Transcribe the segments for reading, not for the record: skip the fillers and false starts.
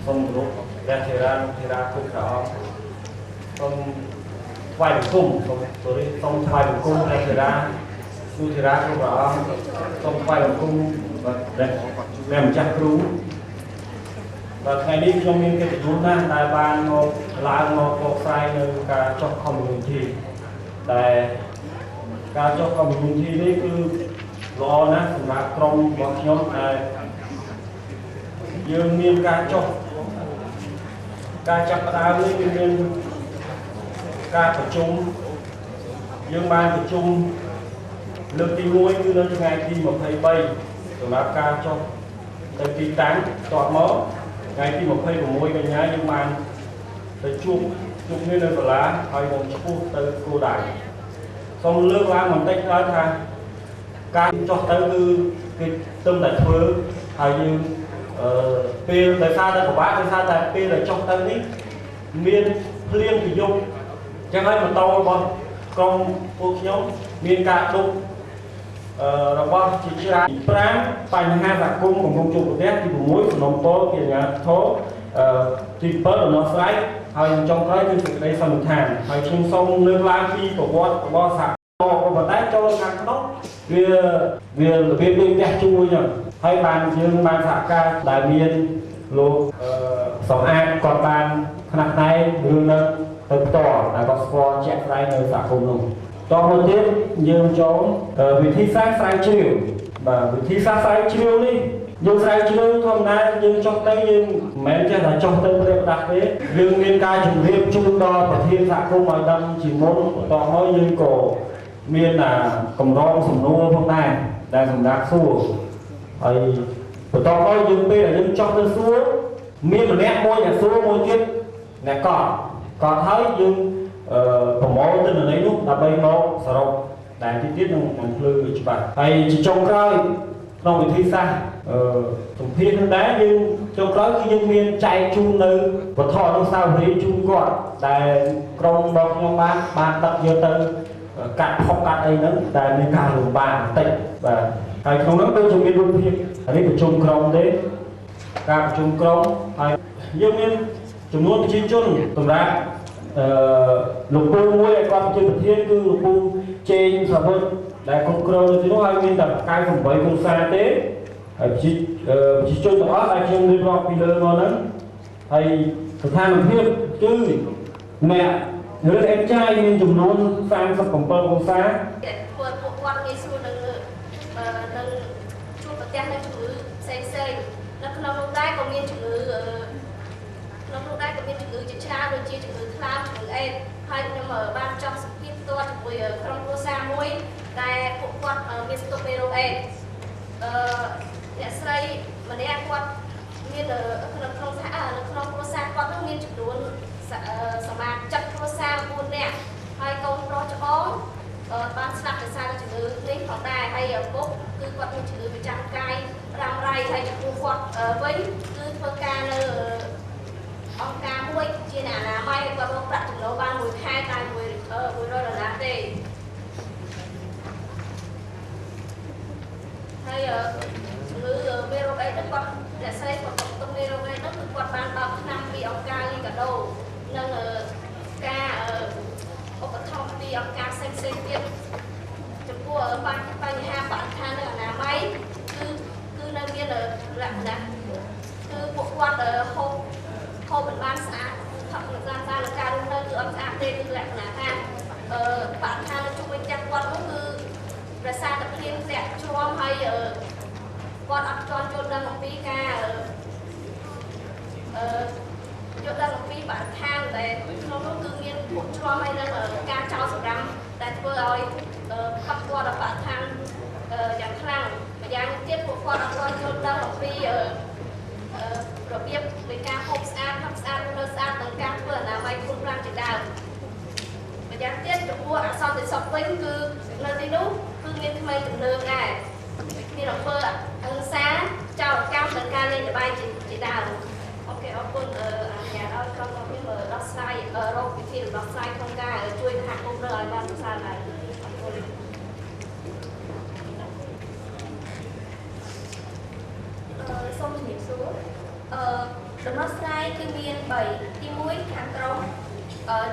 សូមគោរពព្រះថេរានុថេរាគ្រប់ព្រះអង្គសូមថ្វាយបង្គំសូម sorry សូមថ្វាយបង្គំព្រះថេរានុថេរាគ្រប់ព្រះអង្គសូមថ្វាយបង្គំព្រះម្ចាស់គ្រូបាទថ្ងៃនេះខ្ញុំមានកិត្តិយសណាស់ដែលបានមកឡើងមកបកស្រាយនៅការចុះ community តែការចុះ community នេះគឺល្អណាស់សម្រាប់ក្រុមរបស់ខ្ញុំដែលយើងមានការចុះការចាប់ផ្ដើមនេះវាមានការប្រជុំយើងបានប្រជុំលើកទី1គឺនៅថ្ងៃទី23សម្រាប់ការចុះទៅទីតាំងតបមកថ្ងៃទី26កញ្ញាយើងបានទៅជួបជួបគ្នានៅសាលាហើយនឹងឆ្ពោះទៅគោលដៅសូមលើកឡើងបន្តិចដល់ថាការចុះទៅគឺគេទឹមតែធ្វើហើយយើងអឺពេលដោយសារតែពិបាកដោយសារតែពេលដែលចុះទៅនេះមានភ្លៀងពយុចឹងហើយម៉ូតូរបស់ក្រុមពួកខ្ញុំមានការដុបរបស់ជាច្រើនទី5បញ្ហាសហគមន៍កំពុងជួបប្រទះទី6សំណុំពរពីអាជ្ញាធរទី7ដំណោះស្រាយហើយចុងក្រោយគឺសេចក្តីសន្និដ្ឋានហើយខ្ញុំសូមលើកឡើងពីប្រវត្តិរបស់សហគមន៍ប៉ុន្តែចូលខាងក្នុងវាវារបៀបដូចផ្ទះជួលចឹងហើយបានយើងបានសហការដែលមានលោកសំអាតគាត់បានខ្នះខ្នែងរឿងនឹងទៅផ្ទាល់ដែលគាត់ស្គាល់ជាក់ស្ដែងនៅសហគមន៍នោះតមកទៀតយើងចូលវិធីសាស្ត្រស្រាវជ្រាវបាទវិធីសាស្ត្រស្រាវជ្រាវនេះយើងស្រាវជ្រាវធម្មតាយើងចុះទៅយើងមិនមែនចេះតែចុះទៅប្រេបដាស់ទេយើងមានការជម្រាបជូនដល់ប្រធានសហគមន៍ឲ្យដឹងជាមុនបន្ទាប់មកយើងក៏មានកម្រងសំណួរផងដែរដែលសម្រាប់សួរហើយបន្ទាប់មកយើងពេលដែលយើងចុះទៅសួរមានម្នាក់មួយអ្នកសួរមួយទៀតអ្នកកត់កត់ហើយយើងប្រមូលទិន្នន័យនោះដើម្បីមកសរុបដែលទីទៀតនឹងបំភ្លឺច្បាស់ហើយជាចុងក្រោយក្នុងវិធីសាស្ត្រសម្ភារនឹងដែរយើងចុងក្រោយគឺយើងមានចែកជូននៅវត្ថុអនុស្សាវរីយ៍ជូនគាត់ដែលក្រុមរបស់ខ្ញុំបានបានដឹកយកទៅកាត់ផុកកាត់អីហ្នឹងដែលមានការលំបាកបន្តិចបាទហើយក្នុងនោះដូចជាមានរូបភាពនេះប្រជុំក្រុមទេការប្រជុំក្រុមហើយយើងមានចំនួនប្រជាជនសម្រាប់លោកពូមួយដែលគាត់ជាប្រធានគឺលោកពូជេងសាវុធដែលគ្រប់គ្រងនៅទីនោះហើយមានតែ98គ្រួសារទេហើយប្រជាជនទាំងអស់ដែលខ្ញុំរៀបរាប់ពីលើមកហ្នឹងហើយស្ថានភាពគឺអ្នកឬអេតចាយមានចំនួន37គ្រួសារធ្វើពួកគាត់ងាយស្រួលនឹងនឹងជួបប្រទះនឹងជំងឺផ្សេងផ្សេងនៅក្នុងនោះដែរក៏មានជំងឺក្នុងនោះដែរក៏មានជំងឺជាច្រើនដូចជាជំងឺថ្លើមជំងឺអេដហើយខ្ញុំបានចង់សម្ភាសផ្ទាល់ជាមួយក្រុមគ្រួសារមួយដែលពួកគាត់មានស្ទុះមេរោគអេដអ្នកស្រីម្នាក់គាត់មានក្នុងក្នុងសហនៅក្នុងគ្រួសារគាត់នឹងមានចំនួនសមាជិកគ្រួសារ4នាក់ហើយកូនប្រុសច្បងបានស្លាប់ដោយសារជំងឺនេះផងដែរហើយឪពុកគឺគាត់មានជំងឺប្រចាំកាយរ៉ាំរ៉ៃហើយចំពោះគាត់វិញគឺធ្វើការនៅអង្គការមួយជាអ្នកអនាម័យហើយគាត់រកប្រាក់ចំណូលបានមួយខែតែ100ដុល្លារទេហើយជំងឺមេរោគអេដហ្នឹងគាត់អ្នកស្រីគាត់ទុកមេរោគអេដហ្នឹងគឺគាត់បានបើកថ្នាំពីអង្គការលីកាដូនិងការឧបត្ថម្ភពីអង្គការផ្សេងផ្សេងទៀតចំពោះបញ្ហាបរិស្ថាននិងអនាម័យគឺគឺនៅមានលក្ខណៈគឺពួកគាត់ហូបមិនបានស្អាតផឹកមិនបានស្អាតនិងការរស់នៅគឺអត់ស្អាតទេគឺលក្ខណៈថាបរិស្ថាននៅជុំវិញផ្ទះគាត់នោះគឺប្រសាទភ្លៀងធ្លាក់ជ្រាំហើយគាត់អត់ទាន់យល់ដឹងអំពីការយល់ដឹងអំពីបរិស្ថានដែលក្នុងនោះគឺមានពួកជ្រាំហើយនឹងការចោលសម្រាមដែលធ្វើឲ្យប៉ះពាល់ដល់បរិស្ថានយ៉ាងខ្លាំងម្យ៉ាងទៀតពួកគាត់អត់ទាន់យល់ដឹងអំពីរបៀបនៃការហូបស្អាតផឹកស្អាតរស់នៅស្អាតនិងការធ្វើអនាម័យខ្លួនប្រាណជាដើមម្យ៉ាងទៀតចំពោះអសន្តិសុខវិញគឺនៅទីនោះគឺមានក្មេងទំនើបដែរមានអំពើហិង្សាចោរកម្មនិងការលេងល្បែងជាដើមអូខេអរគុណអនុញ្ញាតឲ្យក្រុមរបស់ខ្ញុំដោះស្រាយរកវិធីដោះស្រាយក្នុងការជួយសហគមន៍នៅឲ្យបានប្រសើរឡើងអរគុណសូមជំរាបសួរ ដំណោះស្រាយគឺមាន3ទី1ខាងក្រុម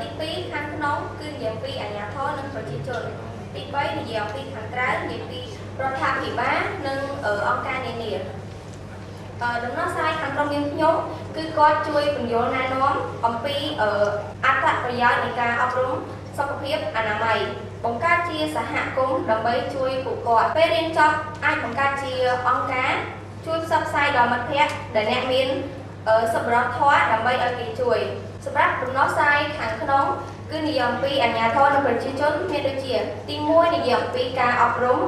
ទី2ខាងក្នុងគឺនិយាយអំពីអាជ្ញាធរនិងប្រជាជនទី3និយាយអំពីខាងក្រៅនិយាយពីរដ្ឋាភិបាលនិងអង្គការនានាដំណោះស្រាយខាងក្រុមយើងខ្ញុំគឺគាត់ជួយពន្យល់ណែនាំអំពីអត្ថប្រយោជន៍នៃការអប់រំសុខភាពអនាម័យបង្កើតជាសហគមន៍ដើម្បីជួយពួកគាត់ពេលរៀនចប់អាចបង្កើតជាអង្គការជួយផ្សព្វផ្សាយដល់មិត្តភ័ក្តិដែលអ្នកមានសប្បុរសធម៌ដើម្បីឲ្យគេជួយសម្រាប់ដំណោះស្រាយខាងក្នុងគឺនិយាយអំពីអាជ្ញាធរនិងប្រជាជនមានដូចជាទី1និយាយអំពីការអប់រំ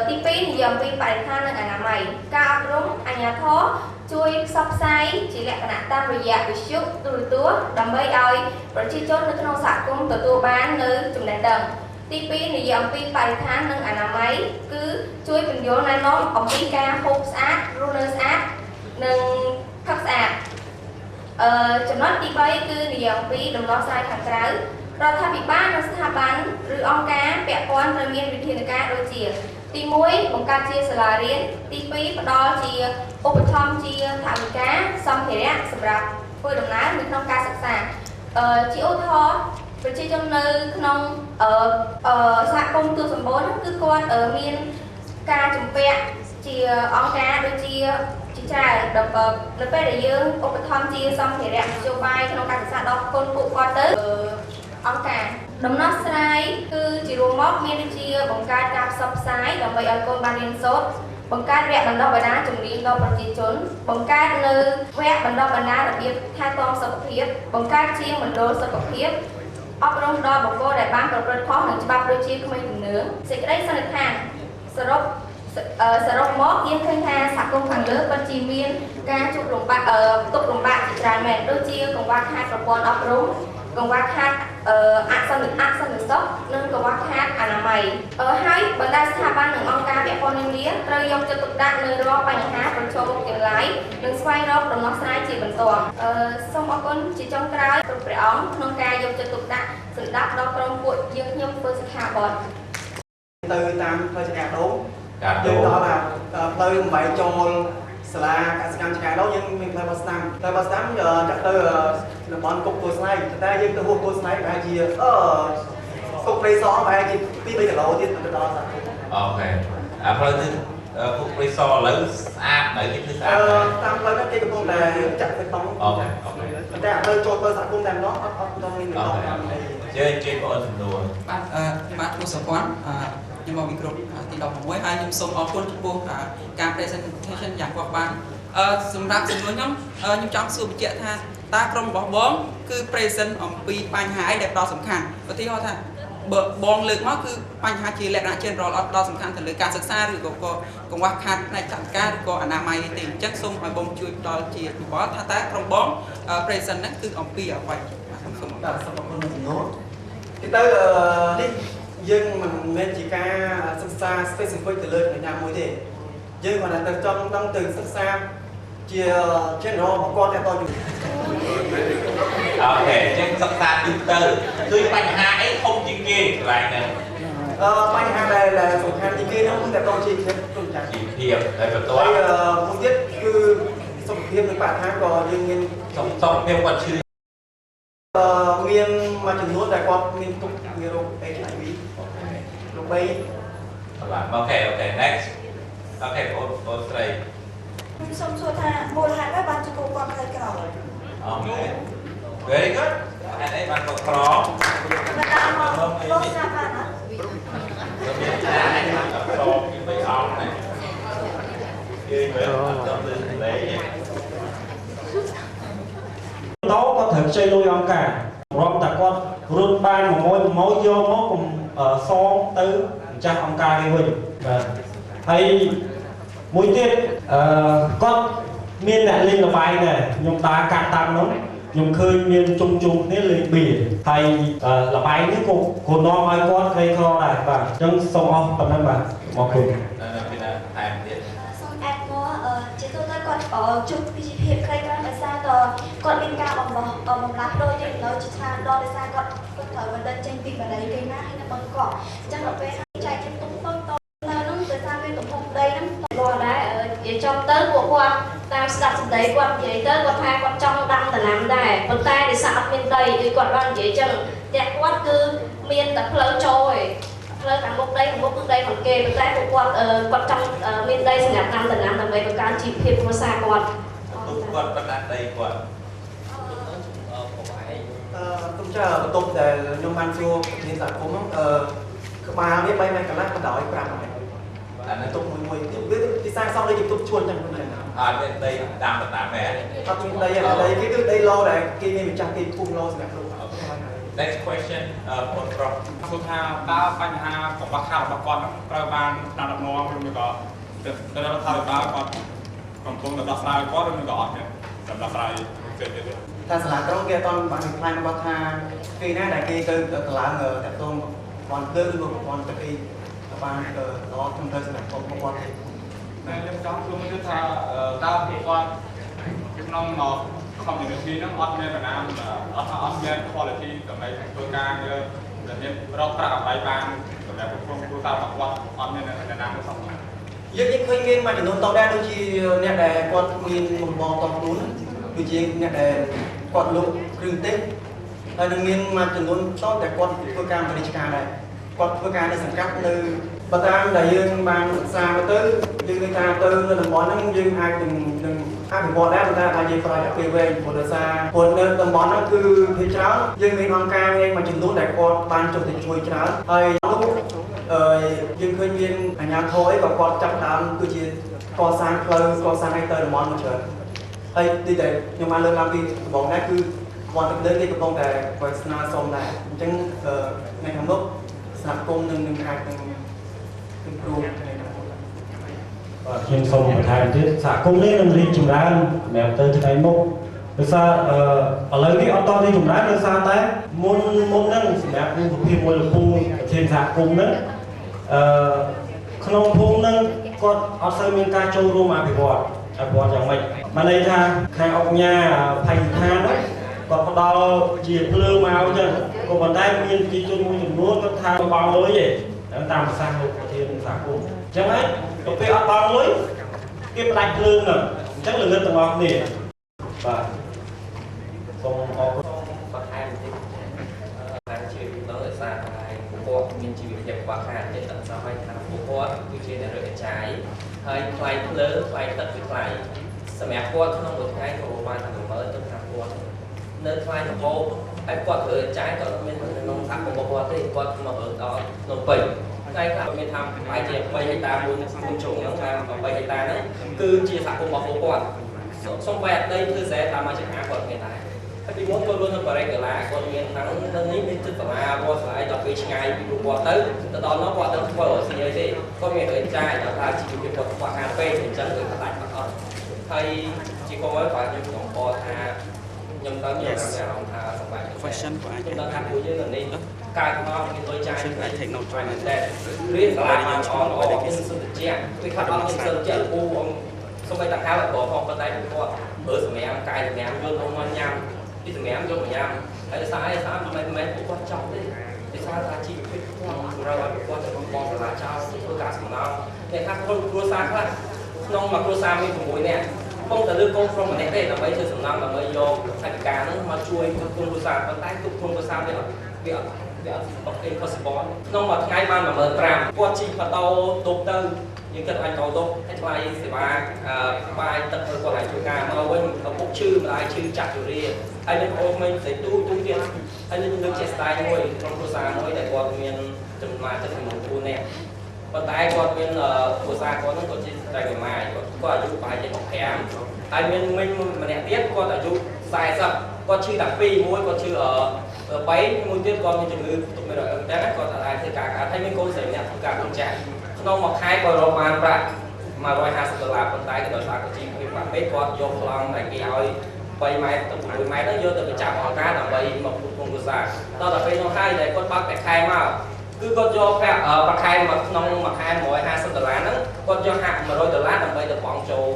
ទី2និយាយអំពីបរិស្ថាននិងអនាម័យការអប់រំអាជ្ញាធរជួយផ្សព្វផ្សាយជាលក្ខណៈតាមរយៈវិទ្យុទូរទស្សន៍ដើម្បីឲ្យប្រជាជននៅក្នុងសហគមន៍ទទួលបាននៅចំណេះដឹងទី2និយាយអំពីបរិស្ថាននិងអនាម័យគឺជួយពន្យល់ណែនាំអំពីការហូបស្អាតរស់នៅស្អាតនិងផឹកស្អាតចំណុចទី3គឺនិយាយអំពីដំណោះស្រាយខាងក្រៅរដ្ឋាភិបាលនិងស្ថាប័នឬអង្គការពាក់ព័ន្ធត្រូវមានវិធានការដូចជាទី1បង្កើតជាសាលារៀនទី2ផ្ដល់ជាឧបត្ថម្ភជាថវិកាសម្ភារៈសម្រាប់ធ្វើដំណើរនៅក្នុងការសិក្សាជាឧទាហរណ៍ប្រជាជននៅក្នុងសហគមន៍ទួលសម្បូរហ្នឹងគឺគាត់មានការជំពាក់ជាអង្គការដូចជាច្រើនដល់នៅពេលដែលយើងឧបត្ថម្ភជាសម្ភារៈនយោបាយក្នុងការសិក្សាដល់គុណពួកគាត់ទៅអង្គការដំណោះស្រាយគឺជារួមមកមានដូចជាបង្កើតការផ្សព្វផ្សាយដើម្បីឲ្យកូនបានរៀនសូត្របង្កើតវគ្គបណ្ដុះបណ្ដាលជំនាញដល់ប្រជាជនបង្កើតនៅវគ្គបណ្ដុះបណ្ដាលរបៀបថែទាំសុខភាពបង្កើតជាមណ្ឌលសុខភាពអប់រំដល់បុគ្គលដែលបានប្រព្រឹត្តខុសនឹងច្បាប់ដូចជាក្មេងទំនើងសេចក្តីសន្និដ្ឋានសរុបមកយើងឃើញថាសហគមន៍ខាងលើពិតជាមានការជួបលំបាកទុក្ខលំបាកជាច្រើនមែនដូចជាកង្វះខាតប្រព័ន្ធអប់រំកង្វះខាតអសន្តិសុខនិងកង្វះខាតអនាម័យហើយបណ្ដាស្ថាប័ននិងអង្គការពាក់ព័ន្ធនានាត្រូវយកចិត្តទុកដាក់លើរាល់បញ្ហាប្រឈមមុខទាំងឡាយនិងស្វែងរកដំណោះស្រាយជាបន្ទាន់សូមអរគុណជាចុងក្រោយគ្រប់ព្រះអង្គក្នុងការយកចិត្តទុកដាក់សម្រាប់ដល់ក្រុមពួកយើងខ្ញុំធ្វើសិក្ខាបទ ទៅតាមផ្លូវចកាដូងយើងដល់ថាផ្លូវបំបីចូលសាលាកសិកម្មចកាដូងយើងមានផ្លូវបោះស្នាមផ្លូវបោះស្នាមចាក់ទៅតំបន់គុកទួលស្លែងតែយើងទៅហួសទួលស្លែងប្រហែលជាគុកព្រៃសប្រហែលជា2-3គីឡូទៀតទៅដល់សហគមន៍ OK អាផ្លូវនេះគុកព្រៃសឥឡូវស្អាតនៅគេធ្វើស្អាតតាមផ្លូវនេះគេកំពុងតែចាក់បេតុង OK OK តែផ្លូវចូលទៅសហគមន៍តែម្ដងអត់មានបេតុង ជើបងអូនសំណួរ បាទបាទគ្រូសុភ័ណ្ឌខ្ញុំមកពីក្រុមទី16ហើយខ្ញុំសូមអរគុណចំពោះការ presentation យ៉ាងគាត់បានសម្រាប់សំណួរខ្ញុំខ្ញុំចង់សួរបញ្ជាក់ថាតើក្រុមរបស់បងគឺ present អំពីបញ្ហាអីដែលផ្ដោតសំខាន់ឧទាហរណ៍ថាបើបងលើកមកគឺបញ្ហាជាលក្ខណៈ general អត់ផ្ដោតសំខាន់ទៅលើការសិក្សាឬក៏កង្វះខាតផ្នែកថវិកាឬក៏អនាម័យទេអញ្ចឹងសូមឲ្យបងជួយផ្ដល់ជាយោបល់ថាតើក្រុមបង present ហ្នឹងគឺអំពីអ្វីសូម បាទសូមអរគុណសំណួរទៅនេះយើងមិនមែនជាការសិក្សា specific ទៅលើចំណុចណាមួយទេយើងគ្រាន់តែទៅចង់ដឹងទៅសិក្សាជា general របស់គាត់តែតជំ OK ចឹងសិក្សាទូទៅគឺបញ្ហាអីធំជាងគេកន្លែងហ្នឹង បញ្ហាដែលសំខាន់ជាងគេនោះគឺតែតជីវភាពក្នុងចាស់ ជីវភាពហើយបន្ទាប់ មួយទៀតគឺសុខភាពនិងបរិស្ថានក៏យើងមាន សុខភាពគាត់ឈឺ មានមួយចំនួនដែលគាត់មានទុកមានរោគ HIV រោគបី បាទ OK OK next OK បងអូនស្រី ខ្ញុំសូមសួរថាមូលហេតុអ្វីបានជាពួកគាត់ក្រីក្រ OK very good ហេតុអីបានគាត់ក្រ បណ្ដាមកលោកស្រាប់បានអត់ មានថាហេតុបានគាត់ក្រពីបីអង្គណាគេមើលអត់ដល់លឺលេង តគាត់ត្រូវខ្ចីលុយអង្គការរំតែគាត់រត់បានមួយមួយយកមកកុំសងទៅម្ចាស់អង្គការគេវិញបាទហើយមួយទៀតគាត់មានអ្នកលេងល្បែងដែរខ្ញុំដើរកាត់តាមនោះខ្ញុំឃើញមានជុំជុំគ្នាលេងបៀហើយល្បែងនេះក៏នាំឲ្យគាត់ក្រីក្រដែរបាទអញ្ចឹងសូមអរប៉ុណ្ណឹងបាទអរគុណ ពីណាថែមទៀត សូមអែតមកជាទូទៅគាត់ជួបជីវភាពក្រីក្រដោយសារតគាត់មានការបំលាស់ដូរយើងនៅជាច្រើនដងដោយសារគាត់ត្រូវបណ្ដឹងចេញពីបារីគេណាហើយនៅបឹងកក់អញ្ចឹងដល់ពេលចែកជាទុំតូចតូចនៅនោះដោយសារមានទំហំដីហ្នឹង បងដែរនិយាយចំទៅពួកគាត់ តាមស្ដាប់សម្ដីគាត់និយាយទៅគាត់ថាគាត់ចង់ដាំដំណាំដែរប៉ុន្តែដោយសារអត់មានដីដូចគាត់បាននិយាយចឹងផ្ទះគាត់គឺមានតែផ្លូវចូលឯងផ្លូវខាងមុខដីខាងមុខគឺដីของគេប៉ុន្តែពួកគាត់គាត់ចង់មានដីសម្រាប់ដាំដំណាំដើម្បីបង្កើនជីវភាពគ្រួសារគាត់ ទុកគាត់បណ្ដាដីគាត់ ទុំចាបន្ទប់ដែលខ្ញុំបានសួរប្រធានសហគមន៍ហ្នឹងក្បាលវា3ម៉ែត្រកន្លះបណ្ដោយ5ម៉ែត្រ អានេះ បន្ទប់មួយមួយវាគេសាងសង់ដូចជាបន្ទប់ជួលចឹងហ្នឹង អត់មានដីដាំដំណាំទេ អត់មានដីទេដីគេគឺដីឡូដែលគេមានម្ចាស់គេភូមិឡូសម្រាប់លោក Next question បងប្រុស សួរថាតើបញ្ហាកង្វះខាតរបស់គាត់ហ្នឹងត្រូវបានថ្នាក់ដឹកនាំឬមួយក៏ទៅរដ្ឋាភិបាលគាត់កំពុងតែដោះស្រាយគាត់ឬមួយក៏អត់ទេសម្រាប់ដោះស្រាយផ្សេងទៀតទេ ថាសាលាក្រុងគេអត់បាន reply មកគាត់ថាគេណាដែលគេទៅកឡើងតាក់ទងប្រព័ន្ធភ្លើងឬក៏ប្រព័ន្ធទឹកអីបានល្អត្រឹមត្រូវសម្រាប់ពួកគាត់ទេ តែខ្ញុំចង់សួរមួយទៀតថាតើពួកគាត់ក្នុង community ហ្នឹងអត់មានបណ្ណាអត់មាន quality ដើម្បីធ្វើការងារដែលមានរកប្រាក់កម្រៃបានសម្រាប់ក្រុមគ្រួសាររបស់គាត់អត់មានអ្នកណាមួយសោះ យើងឃើញមានមួយចំនួនតដែរដូចជាអ្នកដែលគាត់មានមុខរបរតខ្លួនដូចជាអ្នកដែលគាត់លក់គ្រឿងទេសហើយនឹងមានមួយចំនួនតតែគាត់ធ្វើការរាជការដែរគាត់ធ្វើការនៅសង្កាត់នៅបើតាមដែលយើងបានសិក្សាមកទៅយើងឃើញថាទៅនៅតំបន់ហ្នឹងយើងអាចនឹងអភិវឌ្ឍដែរប៉ុន្តែអាចយើងប្រើរយៈពេលវែងព្រោះដោយសារព្រោះនៅតំបន់ហ្នឹងគឺភាគច្រើនយើងមានអង្គការមួយចំនួនដែលគាត់បានចុះទៅជួយច្រើនហើយនោះយើងឃើញមានអាជ្ញាធរអីក៏គាត់ចាប់ដើមគឺជាកសាងផ្លូវកសាងអីទៅតំបន់មួយច្រើនហើយទីដែលខ្ញុំបានលើកឡើងពីដំបូងដែរគឺវត្តទឹកលើគេកំពុងតែគាត់ស្នើសុំដែរអញ្ចឹងនៅខាងមុខសហគមន៍នឹងអាចនឹង improve ថ្ងៃខាងមុខ បាទខ្ញុំសូមបន្ថែមទៀតសហគមន៍នេះនឹងរីកចម្រើនសម្រាប់ទៅថ្ងៃមុខដោយសារឥឡូវនេះអត់តរីកចម្រើនដោយសារតែមុនហ្នឹងសម្រាប់រូបភាពមួយលពូប្រធានសហគមន៍ហ្នឹងក្នុងភូមិហ្នឹងគាត់អត់សូវមានការចូលរួមអភិវឌ្ឍយ៉ាងម៉េចបានន័យថាខាងអុកញ៉ាផៃឋានហ្នឹងគាត់ផ្ដល់ជាភ្លើងមកអញ្ចឹងក៏ប៉ុន្តែមានប្រជាជនមួយចំនួនគាត់ថាបង់លុយទេតាមប្រសាសន៍លោកប្រធានសហគមន៍អញ្ចឹងហើយទៅពេលអត់បង់លុយគេផ្ដាច់ភ្លើងហ្នឹងអញ្ចឹងល្ងឹតទាំងអស់គ្នាបាទសូមអរគុណ បន្ថែមបន្តិចខាងជាដល់ដោយសារតែពួកគាត់មានជីវភាពខ្វះខាតចិត្តដល់ហើយថាពួកគាត់គឺជាអ្នករើសចាយហើយថ្លៃភ្លើងថ្លៃទឹកគឺថ្លៃសម្រាប់គាត់ក្នុងមួយថ្ងៃក៏បានតែ10000ទៅ5000នៅថ្លៃម្ហូបហើយគាត់រើសចាយគាត់មានក្នុងសហគមន៍របស់គាត់ទេគាត់មករើដល់ភ្នំពេញថ្ងៃខ្លះមានថាបាយជា3ហិកតា4ជ្រុងហ្នឹងថា8ហិកតាហ្នឹងគឺជាសហគមន៍របស់ពួកគាត់សូម្បីតែដីធ្វើស្រែតាមមួយចង្អាគាត់មានដែរហើយពីមុនគាត់រស់នៅបារ៉េកាឡាគាត់មានខាងនៅនេះមានចិត្តសាលាវត្តស្លាយដល់ពេលឆ្ងាយពីពួកគាត់ទៅដល់នោះគាត់ទៅធ្វើរកស៊ីអីទេគាត់មានរឿងចាយដល់ថាជីវភាពគាត់ខ្វះខាតពេកអញ្ចឹងគឺគាត់ដាច់អត់ហើយជាកងគាត់ខ្ញុំចង់បកថាខ្ញុំទៅខ្ញុំមានអារម្មណ៍ថាសប្បាយ question ក៏អាច ខ្ញុំដឹងថាពួកយើងនៅនេះកើតមកមានលុយចាយ អាច take note ជួយមែន តែរៀនសាលាបានអត់ល្អមានសុទ្ធជាពេលខ្លះអត់មានសិលជាពូអង្គសូម្បីតែហៅឲ្យបងផងប៉ុន្តែពួកគាត់ប្រើសម្រាមកាយសម្រាមយកមកញ៉ាំពីសម្រាមយកមកញ៉ាំហើយដោយសារអីសារមិនមែនពួកគាត់ចង់ទេដោយសារថាជីវភាពគាត់សម្រាប់ឲ្យពួកគាត់ទៅបងសាលាចោលធ្វើការសំណងអ្នកខ្លះគ្រួសារខ្លះក្នុងមួយគ្រួសារមាន6នាក់ពងតែលើកូនប្រុសម្នាក់ទេដើម្បីធ្វើសំណងដើម្បីយកថវិកាហ្នឹងមកជួយគ្រប់គ្រងគ្រួសារប៉ុន្តែគ្រប់គ្រងគ្រួសារវាអត់ impossible ក្នុងមួយថ្ងៃបាន15000គាត់ជិះម៉ូតូទប់ទៅយើងគិតអាចតទប់ហើយថ្លៃសេវាបាយទឹកធ្វើគាត់ឲ្យជួយការមកវិញឪពុកឈឺម្ដាយឈឺចាស់ជរាហើយមានអូនក្មេងផ្សេងទូទូទៀតហើយនឹងលើកជាស្ទាយមួយក្នុងគ្រួសារមួយដែលគាត់មានចំណាយទឹកចំនួន4នាក់ប៉ុន្តែគាត់មានគ្រួសារគាត់ហ្នឹងគាត់ជាស្ត្រីមេម៉ាយគាត់អាយុប្រហែលជា65ហើយមានមីងម្នាក់ទៀតគាត់អាយុ40គាត់ឈឺតែ2មួយគាត់ឈឺ3មួយទៀតគាត់មានជំងឺផ្ទុកមេរោគអ៊ីនតែគាត់អាចធ្វើការកើតហើយមានកូនស្រីម្នាក់ធ្វើការក្នុងចាស់ក្នុងមួយខែគាត់រកបានប្រាក់150ដុល្លារប៉ុន្តែក៏ដោយសារគាត់ជីវភាពបាក់ពេកគាត់យកប្លង់ដែលគេឲ្យ3ម៉ែត្រទៅ6ម៉ែត្រហ្នឹងយកទៅបញ្ចាំអង្គការដើម្បីមកគ្រប់គ្រងគ្រួសារដល់តែពេលនោះហើយដែលគាត់បើកតែខែមកគឺគាត់យកប្រាក់មួយខែមកក្នុងមួយខែ150ដុល្លារហ្នឹងគាត់យក100ដុល្លារដើម្បីទៅបង់ចូល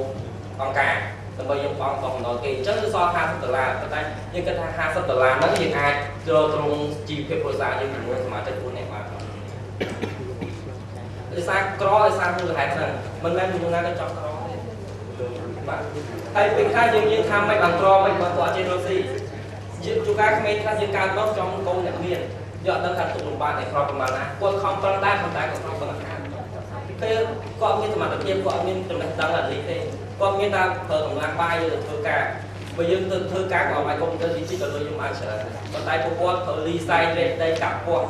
អង្គការដើម្បីយើងបង់ដល់កំណត់គេអញ្ចឹងគឺសល់50ដុល្លារប៉ុន្តែយើងគិតថា50ដុល្លារហ្នឹងយើងអាចទ្រទ្រង់ជីវភាពគ្រួសារយើងជាមួយសមាជិក4នាក់បានដោយសារក្រដោយសារមូលហេតុហ្នឹងមិនមែនមនុស្សណាក៏ចង់ក្រទេ បាទ ហើយពេលខ្លះយើងថាមិនបានក្រ មិនបានគាត់អត់ចេះរកស៊ី យើងជួនកាលក្មេងខ្លះយើងកើតមកចង់កូនអ្នកមាន យកអត់ដឹងថាទុកលំបាកនៃក្របប្រមាណណា គាត់ខំប្រឹងដែរ ប៉ុន្តែគាត់ខំប្រឹងខានពេលគាត់មានសមត្ថភាព គាត់អត់មានចំណេះដឹងអានេះទេ គាត់មានតែប្រើកម្លាំងបាយទៅធ្វើការ។ បើយើងទៅធ្វើការក៏ឲ្យកុំព្យូទ័រទីក៏លុយយើងបានច្រើន ប៉ុន្តែពួកគាត់ត្រូវលីសែងរែកដីកាប់ពោះ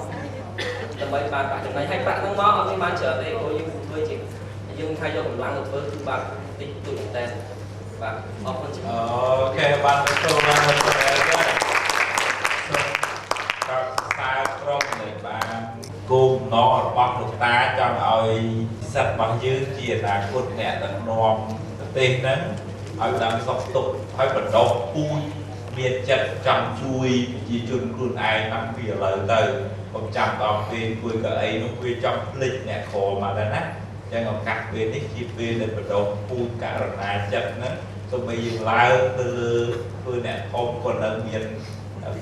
ដើម្បីបានប្រាក់ចំណេញ ហើយប្រាក់ហ្នឹងមកអត់មានបានច្រើនទេ ព្រោះយើងធ្វើជាយើងថាយកកម្លាំងទៅធ្វើគឺបានតិចតួចមែនតើ។ បាទ អរគុណ។ អូខេ បានចូលបានទៅហើយ សូមកោតសរសើរក្រុមដែលបានគោលបំណងរបស់លោកតាចង់ឲ្យសិទ្ធិរបស់យើងជាអនាគតអ្នកដឹកនាំប្រទេសហ្នឹងឲ្យដឹងសុខទុក្ខ ហើយបណ្ដុះពូជមានចិត្តចង់ជួយប្រជាជនខ្លួនឯងតាំងពីឥឡូវទៅ កុំចាំដល់ពេលអង្គុយកៅអីនោះវាចង់ភ្លេចអ្នកក្រមកដែរណា។ អញ្ចឹងឱកាសពេលនេះជាពេលដែលបណ្ដុះពូជករណាចិត្តហ្នឹង សូម្បីយើងឡើងទៅលើធ្វើអ្នកធំក៏នៅមាន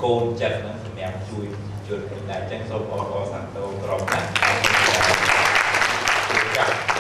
កូនចិត្តហ្នឹងសម្រាប់ជួយប្រជាជនវិញដែរ។ អញ្ចឹងសូមអបអរសាទរក្រុមណា។ ចា